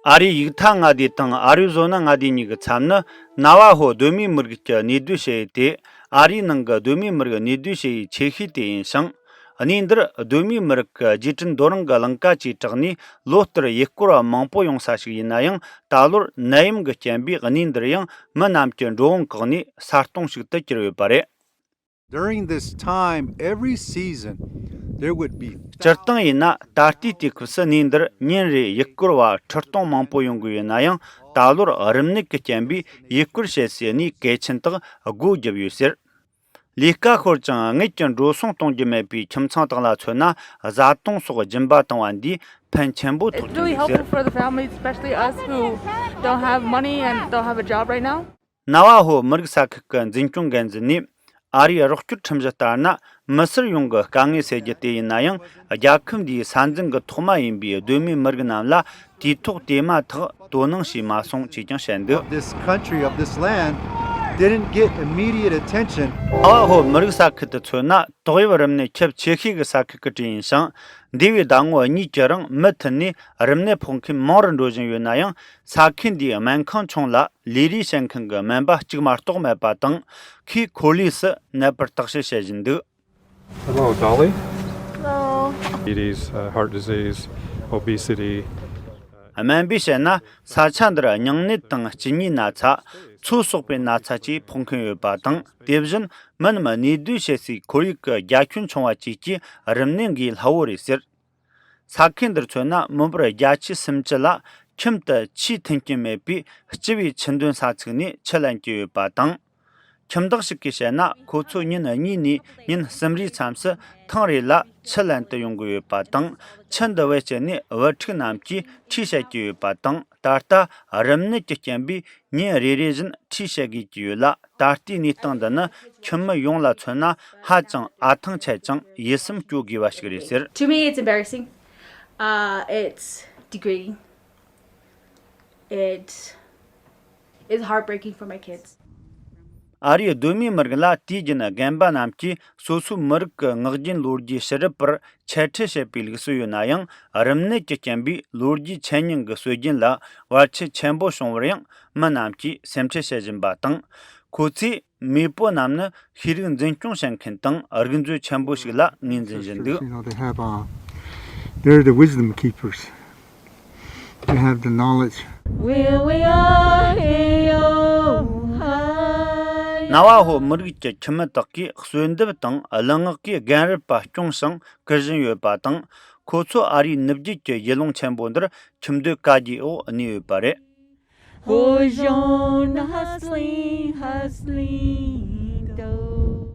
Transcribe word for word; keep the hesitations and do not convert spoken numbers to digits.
ཨ་རིའི་ཡུག་ཐ་མངའ་སྡེ་དང་ཨ་རི་ཛོ་ན་མངའ་སྡེ་གཉིས་ཀྱི་མཚམས་ནི་ནཱ་ཝ་ཧོ་གདོད་མའི་མི་རིགས་ཀྱི་གནས་སྡོད་བྱེད་ཡུལ་དེ། ཨ་རིའི་ནང་གི་གདོད་མའི་མི་རིགས་གནས་སྡོད་བྱེད་ཡུལ་ཆེ་ཤོས་དེ་ཡིན་ཞིང་། གནས་འདིར་གདོད་མའི་མི་རིགས་ཀྱི་རྗེས་དྲན་རྡོ་རིང་གི་གླིང་ག་ཅེས་གྲགས་ནས་ལོ་ལྟར་ཡུལ་སྐོར་བ་མང་པོ་ཡོང་ས་ཞིག་ཡིན་ན་ཡང་། ད་ལོར་ནད་ཡམས་ཀྱི་རྐྱེན་པས་གནས་འདིར་ཡང་མི་རྣམས་ཀྱི་འགྲོ་འོང་བཀག་ནས་ས་སྟོང་ཞིག་ཏུ་གྱུར་ཡོད་པ་རེད། During this time, every season, there would be སྤྱིར་བཏང་ཡིན་ན་ད་ལྟའི་དུས་སྐབས་སུ་གནས་འདིར་ཉིན་རེར་ཡུལ་སྐོར་བ་ཁྲི་སྟོང་མང་པོ་ཡོང་གི་ཡོད་ན་ཡང་། ད་ལོར་རིམས་ནད་ཀྱི་རྐྱེན་པས་ཡུལ་སྐོར་བྱེད་སའི་གནས་གལ་ཆེན་དག་སྒོ་བརྒྱབ་ཡོད་ཟེར། ལས་ཀ་ཤོར་ཀྱང་དངུལ་གྱི་འགྲོ་སོང་གཏོང་རྒྱུ་མེད་པའི་ཁྱིམ་ཚང་དག་ལ་མཚོན་ན། བཟའ་བཏུང་སོགས་སྦྱིན་པ་བཏང་བ་འདིས་ཕན་ཆེན་པོ་ཐོགས་It's really ཀྱི་ཡོད་ཟེར། Helpful for the families, especially us who don't have money and don't have a job right now. ནཱ་ཝ་ཧོ་མི་རིགས་ས་ཁུལ་གྱི་འཛིན་སྐྱོང་འགན་འཛིན་ནས། ཨ་རིའི་རོགས་སྐྱོར་ཁྲིམས་གཞི་ལྟར་ན། མི་སེར་ཡོངས་ཀྱི་དཀའ་ངལ་སེལ་རྒྱུ་དེ་ཡིན་ན་ཡང་། རྒྱལ་ཁབ་འདིའི་ས་འཛིན་གྱི་ཐོག་མ་ཡིན་པའི་གདོད་མའི་མི་རིགས་རྣམས་ལ་དུས་ཐོག་དེ་མ་ཐག་དོ་སྣང་བྱས་མ་སོང་ཅེས་ཀྱང་བཤད་འདུག This country, of this land, didn't get immediate attention. ནཱ་ཝ་ཧོ་མི་རིགས་ས་ཁུལ་དུ་མཚོན་ན། ཏོག་དབྱིབས་རིམས་ནད་ཁྱབ་ཆེ་ཤོས་ཀྱི་ས་ཁུལ་གྱི་གྲས་ཡིན་ཞིང་། འདས་པའི་ཟླ་ངོ་གཉིས་ཀྱི་རིང་མུ་མཐུད་ནས་རིམས་ནད་ཕོག་མཁན་མང་རུ་འགྲོ་བཞིན་ཡོད་ན་ཡང་། ས་ཁུལ་འདིའི་སྨན་ཁང་ཆུང་ལ་ལས་རེས་བྱེད་མཁན་གྱི་སྨན་པ་གཅིག་མ་གཏོགས་མེད་པ་དང་། ཁོས་ཁོར་ཡུག་སུ་ནད་པར་བརྟག་དཔྱད་བྱེད་བཞིན་འདུག Hello, Dolly. Hello. Diabetes, uh, heart disease, obesity. སྨན་པས་བཤད་ན། ས་ཆ་འདིར་སྙིང་ནད་དང་གཅིན་སྙིའི་ན་ཚ། ཚོས་གསོག་པའི་ན་ཚ་བཅས་ཕོག་མཁན་ཡོད་པ་དང་། དེ་བཞིན་མི་རྣམས་གནས་སྡོད་བྱེད་སའི་ཁོར་ཡུག་གི་རྒྱ་ཁྱོན་ཆུང་བ་བཅས་ཀྱིས་རིམས་ནད་འགོས་སླ་བོ་རེད་ཟེར། ས་ཁུལ་འདིར་མཚོན་ན། མི་འབོར་བརྒྱ་ཆའི་སུམ་ཅུ་ལ་ཁྱིམ་དུ་ཆུས་མཐུན་རྐྱེན་མེད་པས། སྤྱི་པའི་ཆུ་འདོན་ས་ཚུགས་ནས་ཆུ་ལེན་གྱི་ཡོད་པ་དང་། ཁྱིམ་བདག་ཞིག་གིས་བཤད་ན། ཁོ་ཚོ་ཉིན་གཉིས་ནས་ཉིན་གསུམ་རེའི་མཚམས་སུ་ཐེངས་རེ་ལ་ཆུ་ལེན་དུ་ཡོང་གི་ཡོད་པ་དང་། ཆུ་འདི་བེད་སྤྱད་ནས་བུ་ཕྲུག་རྣམས་ཀྱིས་ཁྲུས་བྱེད་ཀྱི་ཡོད་པ་དང་། ད་ལྟ་རིམས་ནད་ཀྱི་རྐྱེན་པས་ཉིན་རེ་རེ་བཞིན་ཁྲུས་བྱེད་དགོས་ཀྱི་ཡོད་ལ། ད་ལྟའི་གནས་སྟངས་འདི་ནི་ཁྱིམ་མི་ཡོངས་ལ་མཚོན་ན། ཧ་ཅང་ཨ་ཐང་ཆད་ཅིང་ཡིད་སེམས་སྐྱོ་དགོས་པ་ཞིག་རེད་ཟེར། To me, it's embarrassing. Uh, it's degrading. It is heartbreaking for my kids. ཨ་རིའི་གདོད་མའི་མི་རིགས་ལ་དུས་རྒྱུན་རྒན་པ་རྣམས་ཀྱིས་སོ་སོའི་མི་རིགས་ཀྱི་ངག་རྒྱུན་ལོ་རྒྱུས་ཕྱི་རབས་པར་འཆད་ཁྲིད་བྱེད་པའི་ལུགས་སྲོལ་ཡོད་ན་ཡང་། རིམས་ནད་ཀྱི་རྐྱེན་པས་ལོ་རྒྱུས་འཆད་ཉན་གྱི་སྲོལ་རྒྱུན་ལ་བར་ཆད་ཆེན་པོ་བྱུང་བར་ཡང་མི་རྣམས་ཀྱིས་སེམས་ཁྲལ་བྱེད་བཞིན་པ་དང་། ཁོ་ཚོས་མེས་པོ་རྣམས་ནི་ཤེས་རིག་འཛིན་སྐྱོང་བྱེད་མཁན་དང་རིག་མཛོད་ཆེན་པོ་ཞིག་ལ་ངོས་འཛིན་བཞིན་འདུག You know, they have, uh, they're the wisdom keepers. They have the knowledge. When we are in your high. ནཱ་ཝ་ཧོ་མི་རིགས་ཀྱི་ཁྱིམ་མི་དག་གིས་གསོལ་འདེབས་དང་གླུ་ངག་གིས་རྒན་རབས་པ་སྐྱོང་ཞིང་བསྐུལ་བཞིན་ཡོད་པ་དང་། ཁོ་ཚོ་ཨ་རིའི་ནུབ་རྒྱུད་ཀྱི་ཡུལ་ལུང་ཆེན་པོ་འདིར་ཁྱིམ་སྡོད་དཀའ་རྒྱའི་འོག་གནས་ཡོད་པ་རེད། Hoje hustling, hustling, though.